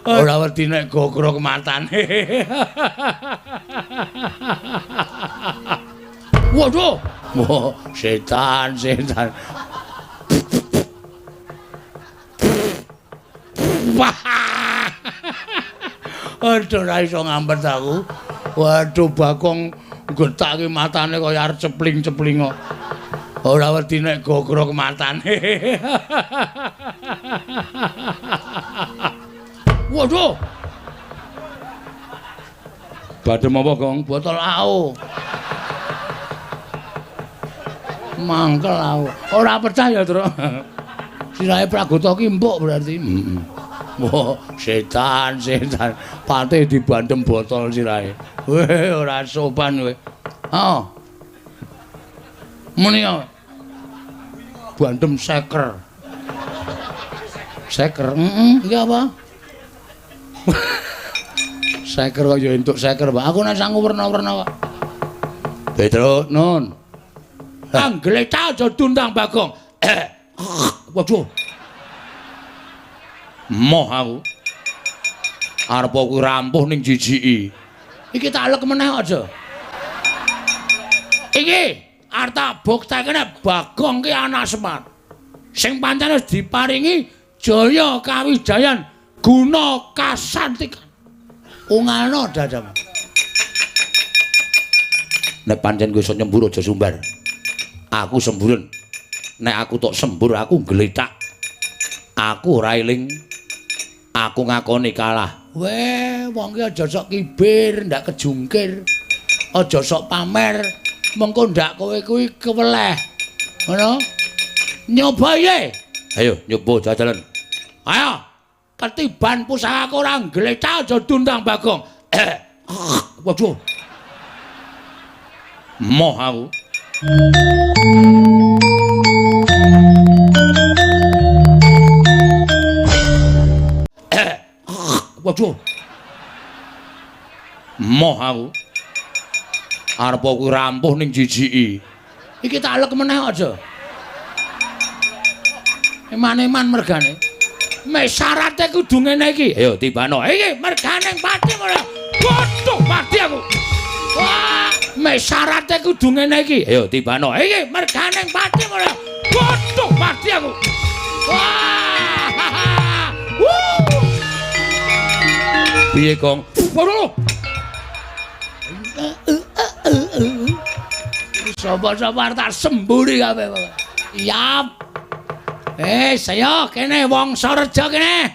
Ora wedi nek gogrok matane. Waduh, wah, setan, setan. Aduh, ora iso ngampet aku. Waduh, Bagong getake matane kaya arep cepling-cepling kok. Ora wedi nek gogrok matane. Waduh. Badhe apa, Gong? Botol AO. Mangkel aku. Ora percaya, Truk. Sirahe Pragota ki empuk berarti. Heeh. Wah, setan, setan. Patih dibandem botol sirahe. Weh, ora sopan kowe. Heeh. Muni ya. Bandem seker. Seker, heeh, iki apa? Seker kok ya entuk seker, Pak. Aku nek sangu werna-werna kok. Petruk, Nun. Anggleta aja dundang Bagong. Waduh. Moh aku. Arep kuwi rampuh ning jijiki. Iki tak lek meneh aja. Iki arep tak buktekne Bagong ki anak Semar. Sing pancen wis diparingi jaya kawijayan guna kasantikan. Ungalno dadamu. Nek pancen kowe iso nyembur aja sumbar. Aku semburen. Nek aku tok sembur aku gletak. Aku ora eling. Aku ngakoni kalah. Weh, wong ki aja sok kibir, ndak kejungkir. Aja sok pamer. Mengko ndak kowe kuwi keweleh. Ngono? Nyoba ye. Ayo nyoba jajalan. Ayo. Ketiban pusakaku ora gletak aja dundang Bagong. Waduh. Moh aku. Waduh. Moh aku. Arep kuwi rampuh ning jijiki. Iki tak lek meneh aja. Eman-eman mergane. Mek syarate kudu ngene iki. Ayo tibano. Iki mergane pati ora. Waduh, mati aku. Wah, mek syarate kudu ngene iki. Ayo tibano. Iki mergane pati ora. Waduh, mati aku. Wah. Piye, Gong? Waduh. Sapa-sapa tak semburi kabeh. Yap. Saya kene Wangsareja kene.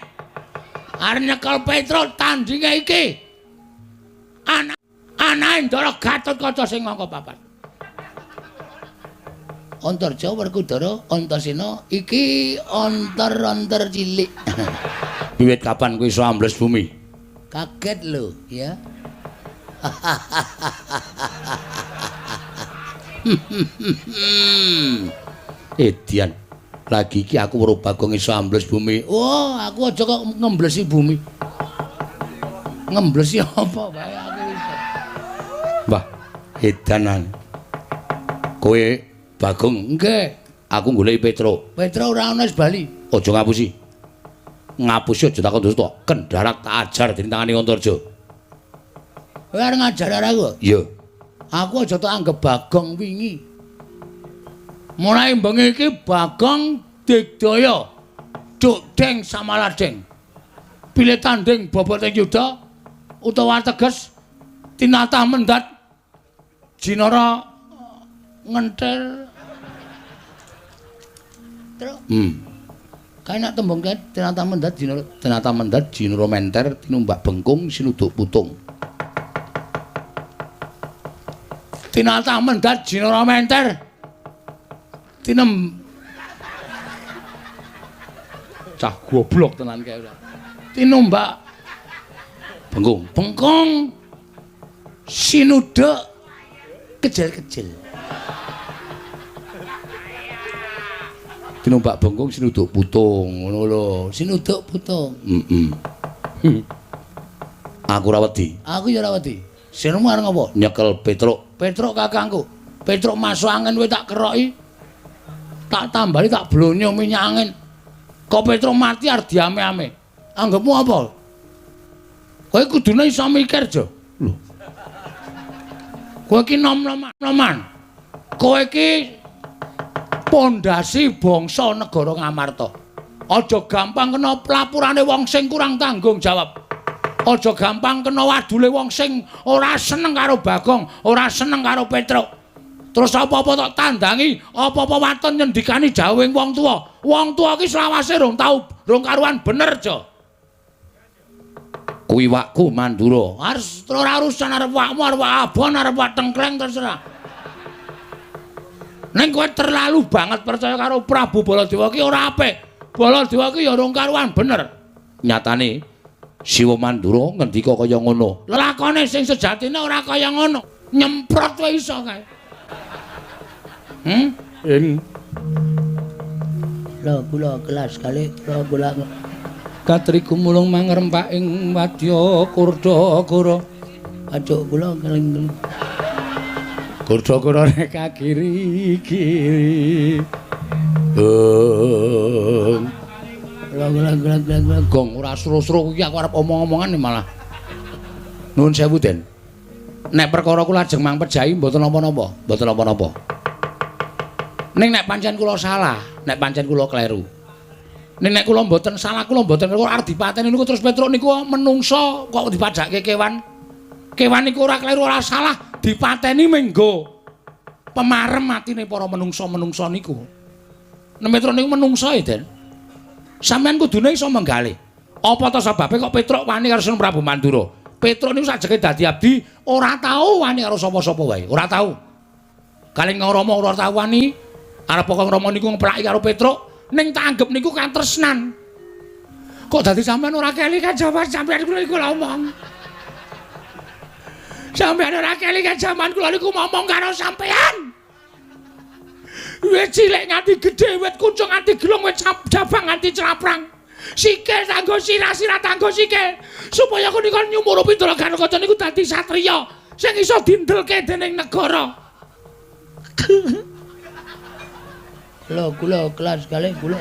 Arep nyekel Petruk tandinge iki. Anake Ndara Gatotkaca sing angka papat. Antarja Werkudara Antasena iki antar-antar cilik. Wiwit kapan kowe iso ambles bumi? Kaget lho, ya. Edian. Lagi iki aku weruh Bagong iso ambles bumi. Oh, aku aja kok ngemblesi bumi. Ngemblesi apa wae aku iso. Mbah, edanan. Kowe Bagong, nggih. Aku goleki Petruk. Petruk ora ana wis bali. Aja ngapusi. Ngapusi aja takon dosa. Kendharat tak ajar dening tangane Antarja. Kowe arep ngajar aku? Iya. Aku aja tak anggep Bagong wingi. Mulai bengi iki Bagong digdaya duk deng samaladeng. Pilih tanding boboting yuda utawa teges tinatah mendat jinara ngenthel. Truk. Kae nek tembung kae tinatah mendat jinara, tinatah mendat jinara menter tinumbak bengkung sinuduk putung. Tinatah mendat jinara menter tinem cah goblok tenan kae ora. Tinumbak bengkung, bengkung sinuduk kejel-kejel. Tinumbak bengkung sinuduk putung ngono lho. Sinuduk putung. Heeh. Aku ora wedi. Aku ya ora wedi. Sirmu arep ngopo? Nyekel Petruk. Petruk kakangku. Petruk masuk angin kowe tak keroki. Tak tambali tak blonyo minyak angin. Kok Petruk mati arep diame-ame. Anggepmu apa? Kowe kudune iso mikir, Jo. Lho. Kowe iki nom-noman. Kowe iki pondasi bangsa negara Ngamarta. Aja gampang kena pelapurane wong sing kurang tanggung jawab. Aja gampang kena wadule wong sing ora seneng karo Bagong, ora seneng karo Petruk. Terus apa-apa tok tandangi, apa-apa waton nyendikani jawing wong tuwa. Wong tuwa iki selawase rong tau, rong karuan bener, Jo. Kuwi wakku Mandura. Arep ora urusan arep wakmu, arep wak abon, arep wak tengkleng terserah. Ning kowe terlalu banget percaya karo Prabu Baladewa ki ora apik. Baladewa ki ya rong karuan bener. Nyatane Siwa Mandura ngendika kaya ngono. Lelakone sing sejatine ora kaya ngono. Nyemprot wae iso kae. Ing lho kula kelas kali kula kula Katri gumulung mangrempak ing wadya Kurdakara. Ajuk kula keling. Kurdakara rek kiri-kiri. Beng. Kula kula kula kula gong ora sro-sro kuwi aku arep omong-omongan malah. Nuwun sewu, Den. Nek perkara kula ajeng mangpejahi mboten napa-napa, mboten napa-napa. Ning nek pancen kula salah, nek pancen kula kleru. Ning nek kula mboten salah, kula mboten kula arep dipateni niku terus Petruk niku menungso kok dipadhakke kewan. Kewan niku ora kleru ora salah, dipateni menggo pemarem atine para menungso-menungso niku. Nek Petruk niku menungso e, Den. Sampeyan kudune iso menggalih. Apa ta sebabe kok Petruk wani karo Sunan Prabu Mandura? Petruk niku sajeke dadi abdi ora tau wani karo sapa-sapa wae, ora tau. Kalih Rama ora tau wani, arep kok Rama niku ngeplaki karo Petruk. Ning tak anggep niku katresnan. Kok dadi sampean ora kelingan jaman sampean kula iku ngomong. Sampean ora kelingan jaman kula niku ngomong karo sampean. Wit cilik nganti gedhe, wit kuncung nganti gelung, wit jabang nganti craprang. Sikil tanggo sirah, sirah tanggo sikil. Supaya aku niku nyumurupi Ndara Gatotkaca niku dadi satriya sing iso dindelke dening negara. Lho kula kelas kali kula.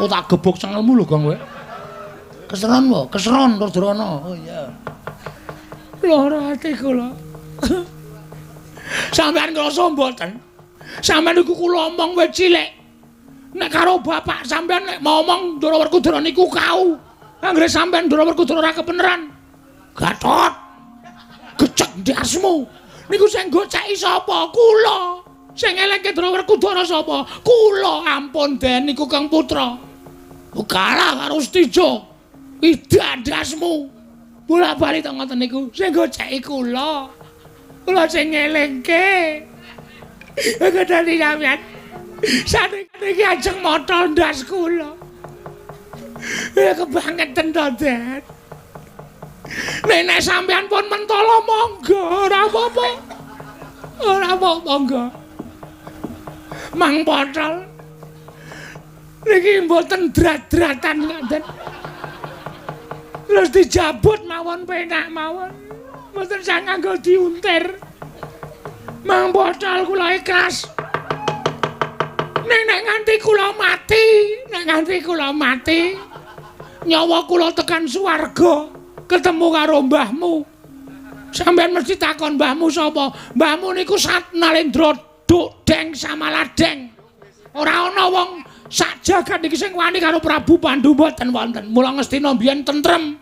Oh tak gebuk cengelmu lho Gong kowe. Keseron wae, keseron Rudrono. Oh iya. Lara ati kula. Sampeyan ngrasa mboten? Sampeyan niku kula omong wit cilik. Nek karo bapak sampeyan nek ngomong Ndara Werkudara niku kau. Anggere sampeyan Ndara Werkudara ora kebeneran. Gatot. Gecek ndasmu. Niku sing goceki sapa? Kula. Sing eleke Ndara Werkudara sapa? Kula. Ampun Den niku Kang Putra. Kalah karo Setija. Idandasmu. Bola-bali to ngoten niku. Sing goceki kula. Kula sing ngelingke. Gedhe sampeyan. Saniki iki ajeng motol ndas kula. Kebangeten to, Den. Nek sampeyan pun mentolo monggo, ora apa-apa. Ora apa-apa monggo. Mang potol. Niki mboten drat-dratan ngoten. Terus dijabut mawon penak mawon. Mboten sang nganggo diuntir. Mang potol kula ikhlas. Nek nganti kula mati, nek nganti kula mati, nyawa kula tekan swarga. Ketemu karo mbahmu. Sampeyan mesti takon mbahmu sapa? Mbahmu niku Sat Nalendra Duk Deng Samaladeng. Ora ana wong sak jagat niki sing wani karo Prabu Pandu mboten wonten. Mula Ngastina mbiyen tentrem.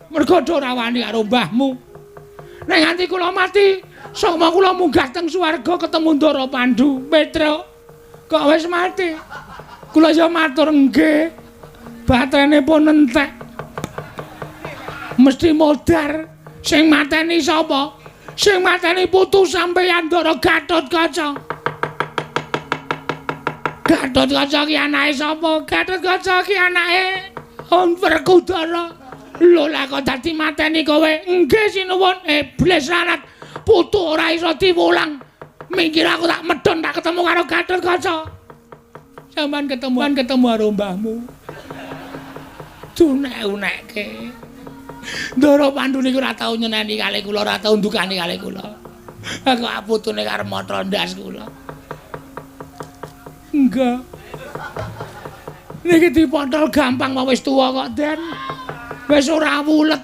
Mergo ora wani karo mbahmu. Nek nganti kula mati, soma kula munggah teng swarga ketemu Ndara Pandu. Petruk, kok wis mati? Kula ya matur nggih. Batene pun entek. Mesti modar. Sing mateni sapa? Sing mateni putu sampeyan Ndara Gatotkaca. Gatotkaca ki anake sapa? Gatotkaca ki anake Om Werkudara. Lho lah kok dadi mateni kowe? Nggih sinuwun. Iblis larat. Putu ora iso diwulang. Minggir aku tak medhon tak ketemu karo Gatotkaca. Sampeyan ketemuan ketemu karo mbahmu. Dunek-unekke. Ndara Pandu niku ora tau nyeneni kalih kula, ora tau ndukani kalih kula. Aku putune karo matra ndas kula. Enggak. Niki dipotol gampang wae wis tuwa kok, Den. Wis ora wulet.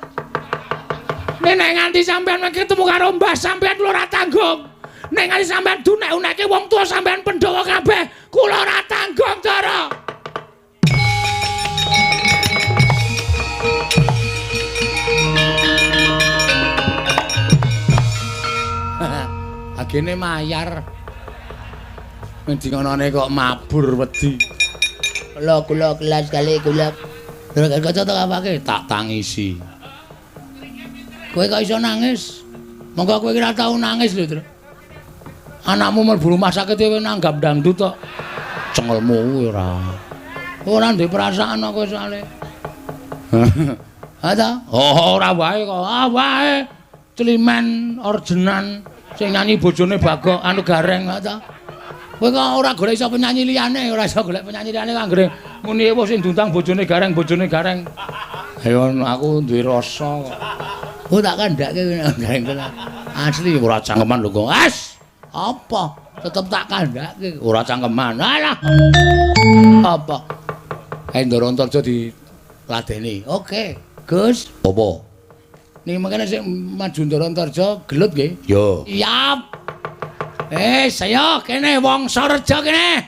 Nek nganti sampean ketemu karo mbah sampean kula ora tanggung. Nek nganti sampean dunek-uneke wong tuwa sampean Pandhawa kabeh, kula ora tanggung, Ndara. Agene mayar. Ngendi ngonone kok mabur wedi. Kula kelas kali kula. Lha kaca tak apake? Tak tangisi. Kowe kok iso nangis? Monggo kowe ora tau nangis lho, Tru. Anakmu mlebu rumah sakit kowe nanggap dangdut tok. Cengelmu ora. Ora ndek perasaan kok kowe soalé. Ha ta? Oh, ora wae kok. Ah wae. Celimen orjenan sing nyanyi bojone Bagong anu Gareng ha ta? Kowe kok ora golek iso penyanyi liyane, ora iso golek penyanyi liyane anggere muni ewuh sing diundang bojone Gareng, bojone Gareng. Ayo aku duwe rasa kok. Oh tak kandhake Gareng tenan. Asli ora cangkeman lho kok. As! Apa? Tetep tak kandhake ora cangkeman. Alah. Apa? Ayo Ndara Antarja diladeni. Oke, Gus. Apa? Niki mangkene sing maju Ndara Antarja gelut nggih? Yo. Siap. Saya kene Wangsareja kene.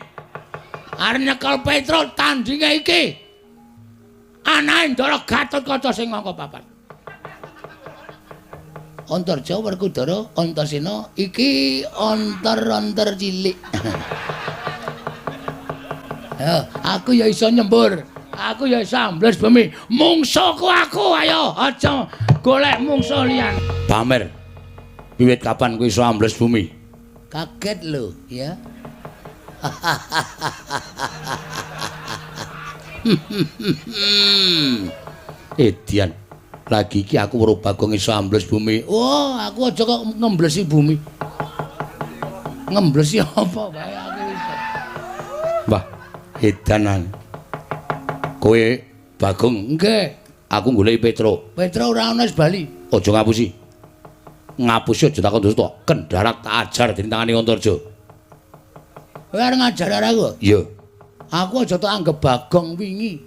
Arep nyekel Petruk tandinge iki. Anake Ndara Gatotkaca sing angka 4. Antarja Werkudara Antasena iki antar-antar cilik. Ya, aku ya iso nyembur. Aku ya iso ambles bumi. Mungsuhku aku, ayo aja golek mungsuh liyan. Pamer. Wiwit kapan kowe iso ambles bumi? Kaget lho, ya. Edian, lagi iki aku weruh Bagong iso ambles bumi. Oh, aku aja kok ngemblesi bumi. Ngemblesi apa wae aku iso. Mbah, edanan. Kowe Bagong, nggih. Aku goleki Petruk. Petruk ora ana wis bali. Aja ngapusi. Ngapusi aja takon dosa. Kendharat tak ajar dening tangane Antarja. Kowe arep ngajar aku? Iya. Aku aja tak anggep Bagong wingi.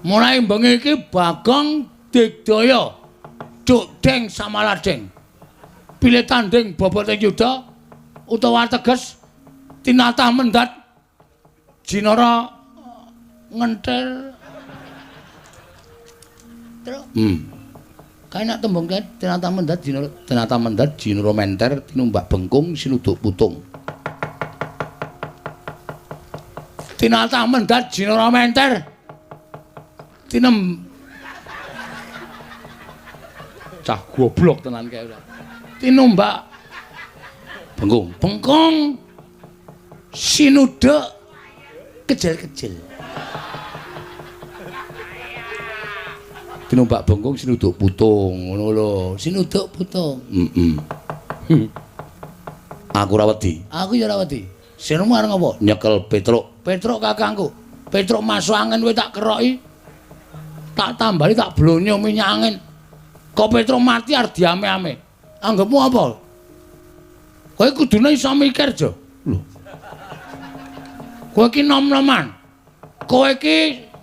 Mulai bengi iki Bagong digdaya. Duk deng samaladeng. Pilih tanding bobote yuda utawa teges tinatah mendat jinara ngenthel. Truk. Kae nek tembung kae tinatah mendat jinara, tinatah mendat jinara menter tinumbak bengkung sinuduk putung. Tinatah mendat jinara menter tinem cah goblok tenan kae ora. Tinumbak bengkung, bengkung sinuduk kejel-kejel. Tinumbak bengkung sinuduk putung ngono lho. Sinuduk putung. Heeh. Aku ora wedi. Aku ya ora wedi. Sirmu arep ngopo? Nyekel Petruk. Petruk kakangku. Petruk masuk angin kowe tak keroki. Tak tambali tak blonyo minyak angin. Kok Petruk mati arep diame-ame. Anggepmu apa? Kowe kudune iso mikir, Jo. Lho. Kowe iki nom-noman. Kowe iki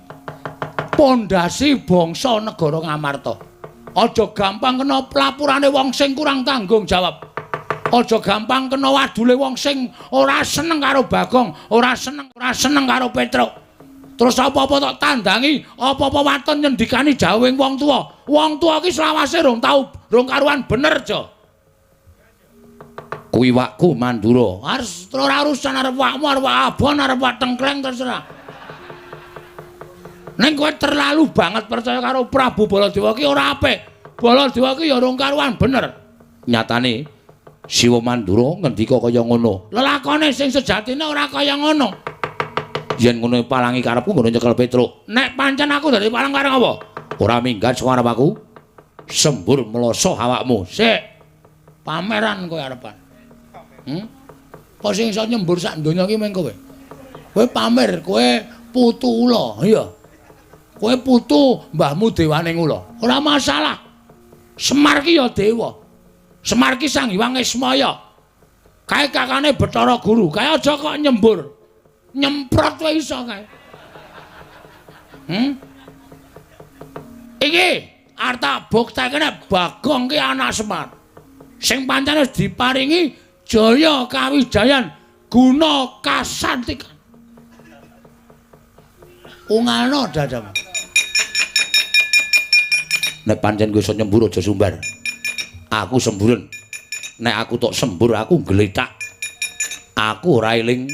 pondasi bangsa negara Ngamarta. Aja gampang kena pelapurane wong sing kurang tanggung jawab. Aja gampang kena wadule wong sing ora seneng karo Bagong, ora seneng karo Petruk. Terus apa-apa tok tandangi, apa-apa waton nyendikani jawing wong tuwa. Wong tuwa iki selawase rong tau, rong karuan bener, Jo. Kuwi wakku Mandura. Arep ora urusan arep wakmu, arep wak abon, arep wak tengkleng terserah. Ning kowe terlalu banget percaya karo Prabu Baladewa ki ora apik. Baladewa ki ya rong karuan bener. Nyatane Siwa Mandura ngendika kaya ngono. Lelakone sing sejatine ora kaya ngono. Yen ngono palangi karepku ngono nyekel Petruk. Nek pancen aku dadi palang karep apa? Ora minggat saka arep aku. Sembur mloso awakmu. Sik. Pameran kowe arepan. Kok sing iso nyembur sak donya iki mung kowe. Kowe pamer, kowe putu ula, iya. Kowe putu mbahmu dewane ula. Ora masalah. Semar ki ya dewa. Semar ki Sang Hyang Ismaya. Kae kakane Bathara Guru, kae aja kok nyembur. Nyemprot wae iso kae. Iki arep tak buktekne Bagong ki anak Semar. Sing pancen wis diparingi jaya kawijayan guna kasantikan. Ungalno dadamu. Nek pancen kowe iso nyembur aja sumbar. Aku semburen. Nek aku tok sembur aku gletak. Aku ora eling.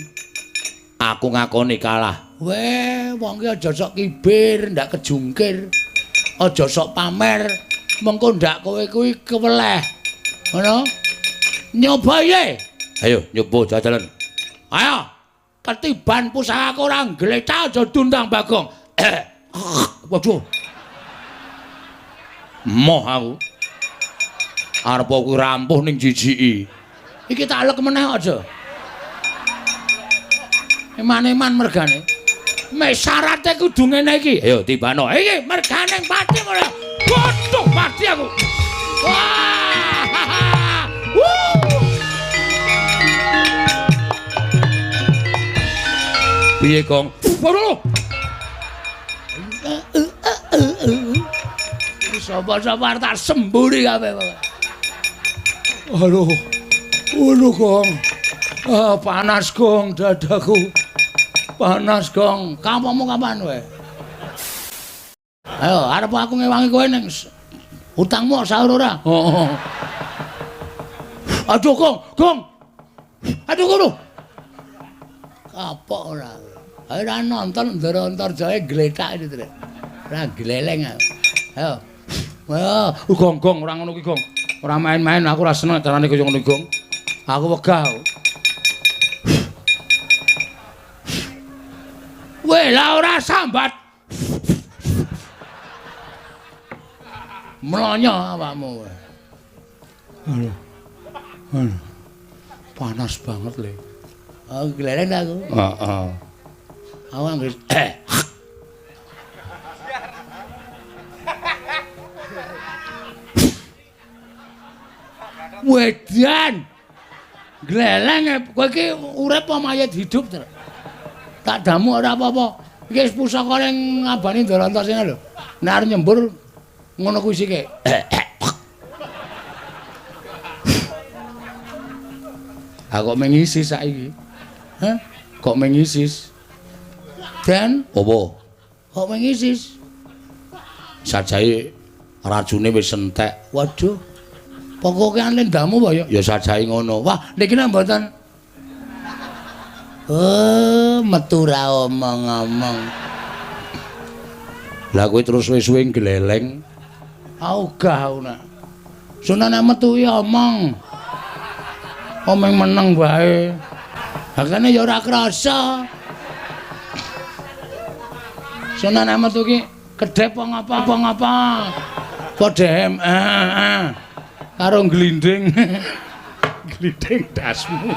Aku ngakoni kalah. Weh, wong ki aja sok kibir, ndak kejungkir. Aja sok pamer, mengko ndak kowe kuwi keweleh. Ngono? Nyoba ye. Ayo nyoba jajalan. Ayo. Ketiban pusakaku ora gletak aja dundang Bagong. Waduh. Moh aku. Arep kuwi rampuh ning jijiki. Iki tak lek meneh aja. Eman-eman mergane. Mek syarate kudu ngene iki. Ayo tibano. Iki mergane pati ora. Waduh, mati aku. Wah. Piye, Gong? Waduh. Sapa-sapa arep tak semburi kabeh. Aduh. Aduh, Gong. Ah, panas, Gong, dadaku. Panas, Gong. Kampungmu kapan kowe? Ayo, arep aku ngewangi kowe ning utangmu sahur ora? Heeh. Aduh, Gong, Gong. Aduh, kono. Kapok ora. Ayo ora nonton Ndara Antarjaya gletak itu, Trek. Ora gleleng aku. Ayo. Wah, Gong, Gong, ora ngono kuwi, Gong. Ora main-main, aku ora seneng carane kaya ngono, Gong. Aku wegah. Weh, lah ora sambat. Mlonyo awakmu. Aduh. Aduh. Panas banget, Le. Oh, gleleng aku. Heeh. Aku anggere Wedan. Gleleng kowe iki urip apa mayit hidup, Tru? Tak damu ora apa-apa. Iki wis pusaka ning ngabani Ndara Antasena lho. Nek arep nyembur ngono kuwi sike. Aku kok mengisis saiki. Hah? Kok mengisis? Dan apa? Kok mengisis? Sajae racune wis entek. Waduh. Pokoke lendamu apa ya? Ya sajae ngono. Wah, niki nek mboten. Oh, metu ra omong-omong. Lah kowe terus suwe-suwe gleleng. Ogah aku nak. Sunane metu ya omong. Omong meneng wae. Hakane ya ora krasa. Sunane metu ki kedhep apa ngapa ngapa. Padha karo glinding. Glinding dasmu.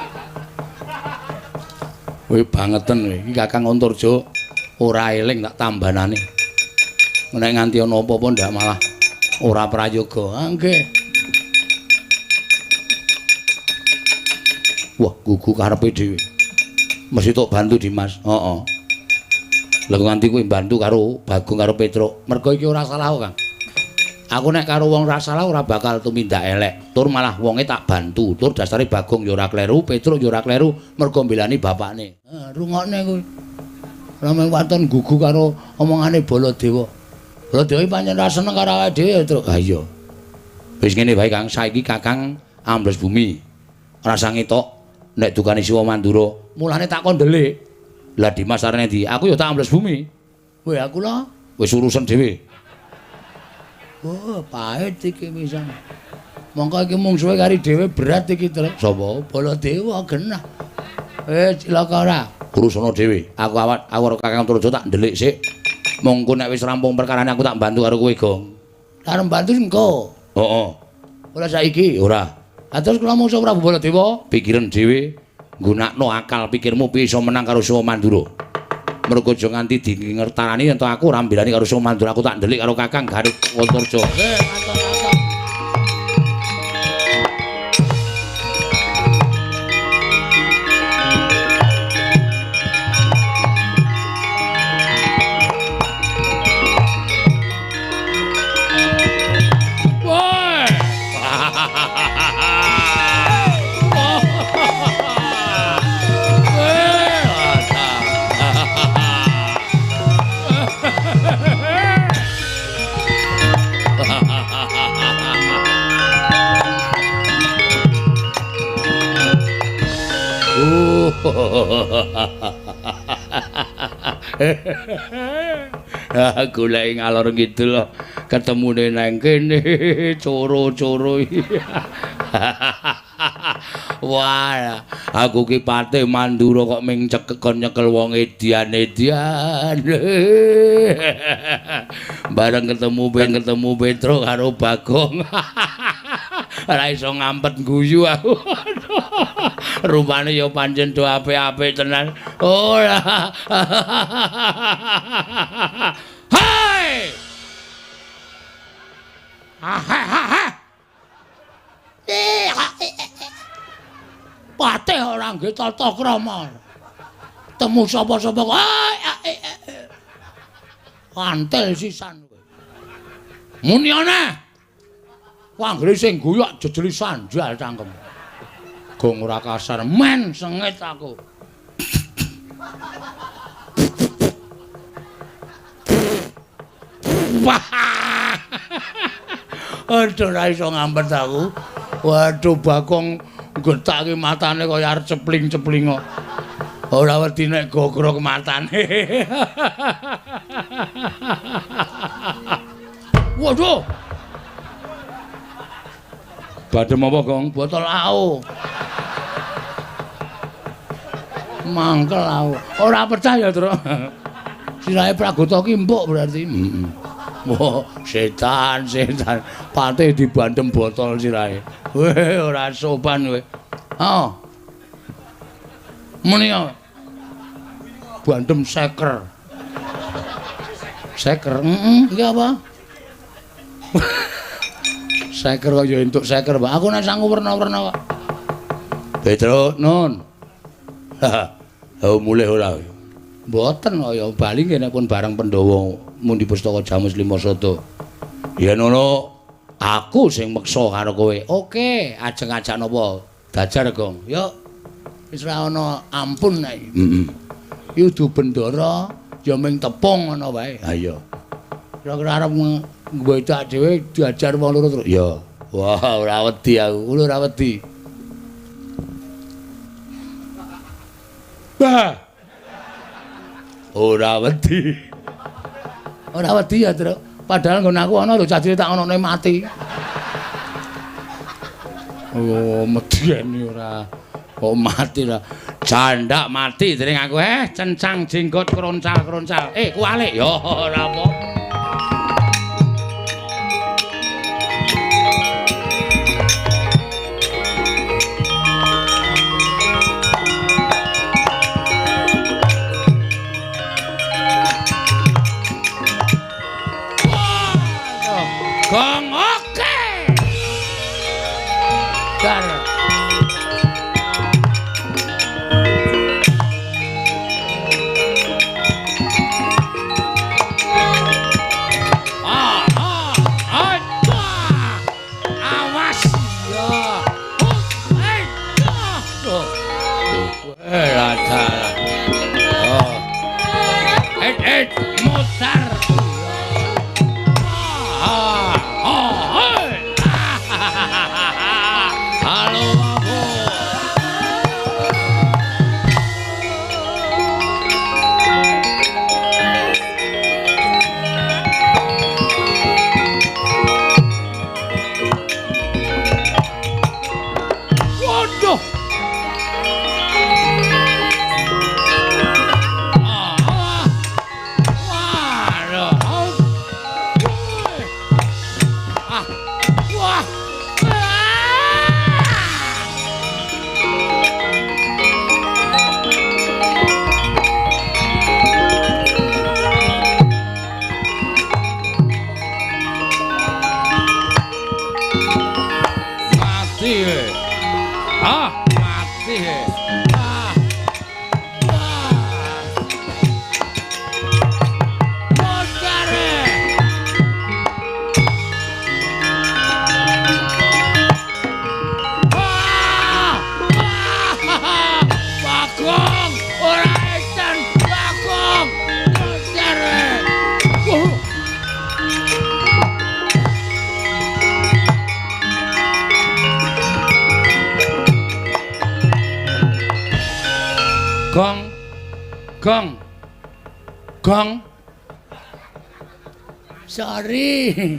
Kowe bangeten kowe. Iki Kakang Antarja ora eling tak tambanane. Nek nganti ana apa-apa ndak malah ora prayoga. Ah nggih. Wah, gugu karepe dhewe. Mesti tok bantu Dimas. Heeh. Lah nganti kowe bantu karo Bagong karo Petruk. Mergo iki ora salah, Kang. Aku nek karo wong ora salah ora bakal tumindak elek. Tur malah wonge tak bantu. Tur dasare Bagong ya ora kleru, Petruk ya ora kleru, mergo mbelani bapakne. Heeh, rungokne kuwi. Ora mung waton gugu karo omongane Baladewa. Baladewa iki pancen ora seneng karo awake dhewe ya, Truk. Ha iya. Wis ngene wae, Kang. Saiki Kakang ambles bumi. Rasa ngetok nek dukane Siwa Mandura. Mulane tak kon ndelik. Lah Dimas arene ndi? Aku ya tak ambles bumi. Weh, aku lho wis urusan dhewe. Oh, pahit iki pisan. Mongko iki mungsuhe kari dhewe berat iki, Truk. Sapa? Baladewa genah. Eh, cilaka ora? Urusana dhewe. Aku awak aku karo Kakang Antarja tak ndelik sik. Mongko nek wis rampung perkarane aku tak bantu karo kowe, Gong. Arep bantu engko. Heeh. Ora saiki? Ora. Lah terus kula mungsuh Prabu Baladewa? Pikiran dhewe, nggunakno akal pikirmu piye iso menang karo Siwa Mandura. Mergo aja nganti dingertarani yen to aku ora mbelani karo Siwa Mandura, aku tak ndelik karo Kakang Garut Antarja. Nggih, matur-matur. Goleki ngalor ngidul ketemune nang kene coro-coro. Wah, aku ki patih Mandura kok ming cekekon nyekel wong edian-edian. Bareng ketemu Petro karo Bagong. Ora iso ngampet guyu aku. Rupane ya pancen do apik-apik tenan. Ora. Hai. Ha ha ha. Patih ora nggih tata krama. Temu sapa-sapa kok. Kantel sisan kowe. Muni ana. Anggere sing guyok jejeli sandal cangkem. Gong ora kasar men sengit aku. Aduh ora iso ngampet aku. Waduh Bagong getake matane kaya arep cepling-cepling kok. Ora wedi nek gogrok matane. Waduh. Badhem apa, Gong? Botol AO. Mangkel aku. Ora percaya, Truk. Sirahe Pragota ki empuk berarti. Heeh. Wah, setan, setan. Patih dibandem botol sirahe. Weh, ora sopan kowe. Heeh. Muni ya. Bandem seker. Seker, heeh, iki apa? Seker kok ya entuk seker, Pak. Aku nek sangu werna-werna kok. Petro, nun. Ha, mulih ora. Mboten kaya bali nggih nek pun bareng Pandhawa mundi pustaka Jamus Lima Sada. Yen ngono aku sing meksa karo kowe. Oke, ajeng ajak napa? Dajar, Gong. Yo. Wis ora ana ampun nek. Heeh. Iki udu bendara ya ming tepung ngono wae. Ha iya. Kira-kira arep ngwedak dhewe diajar wong loro terus. Ya. Wah, ora wedi aku. Kulo ora wedi. Bah. Ora wedi. Ora wedi ya, Truk. Padahal nggon aku ana lho cah cilik tak onone mati. Oh, medeni ora. Kok mati lah. Jandak mati dening aku. Cencang jenggot kroncal-kroncal. Kualik. Ya ora apa. Gong oke. Dar. Gong. Gong. Gong. Sorry.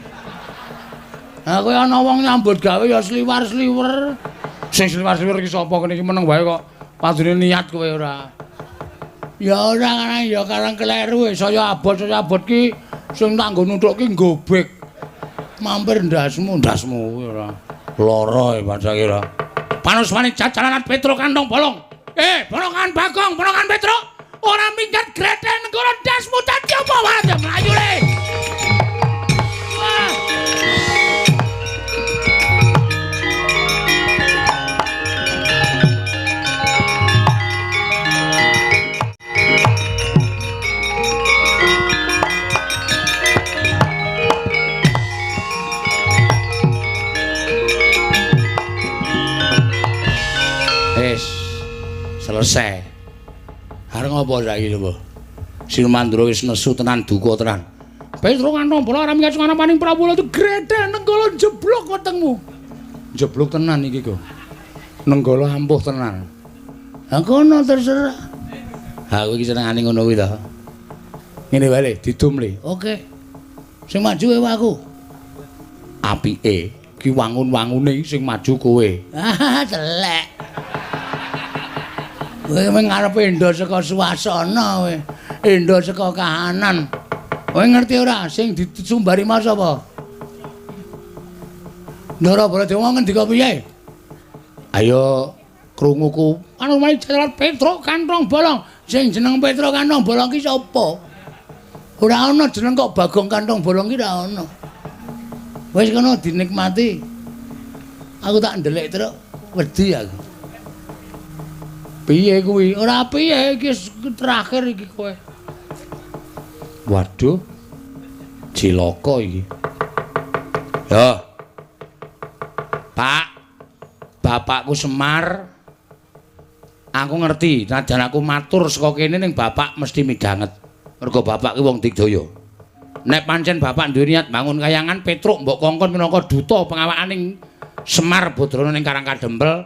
Aku ana wong nyambut gawe ya sliwar-sliwer. Sing sliwar-sliwer iki sapa kene iki meneng wae kok. Padune niat kowe ora. Ya ora karang ya karang kleru saya abot ki sing tak nggo nuthuk ki nggobek. Mampir ndasmu, ndasmu kuwi ora. Lara e pancen ora. Panusmane jajalan Petruk kantong bolong. Ponokan Bagong, ponokan Petruk. Ora minggat greten negara ndasmu dadi apa wae mlayu le. Wah. Wis selesai. Arep ngopo saiki coba? Silmandra wis nesu tenan duka tenan. Petruk kantong bola ora minggat sungana paning Prabu itu gredel nenggala jeblok wetengmu. Jeblok tenan iki kok. Nenggala ampuh tenan. Ha kono terserah. Ha kowe iki senengane ngono kuwi to. Ngene wae le, didum le. Oke. Sing maju kowe aku. Apike ki wangun-wangune sing maju kowe. Ah, telek. Kowe ngarepe endo saka suasana kowe. Endo saka kahanan. Kowe ngerti ora sing disumbari mau sapa? Ndara Baladewa ngendika piye? Ayo krunguku. Anu wae jalan Petruk kantong bolong. Sing jeneng Petruk kantong bolong ki sapa? Ora ana jeneng kok Bagong kantong bolong ki ora ana. Wis kono dinikmati. Aku tak ndelik truk wedi aku. Piye kuwi? Ora piye iki terakhir iki kowe. Waduh. Cilaka iki. Yo. Pak. Bapakku Semar. Aku ngerti, najan aku matur saka kene ning bapak mesti midhanget. Mergo bapak ki wong digdaya. Nek pancen bapak duwe niat bangun kayangan Petruk mbok kongkon minangka duta pengawakaning Semar Badrana ning Karang Kadempel.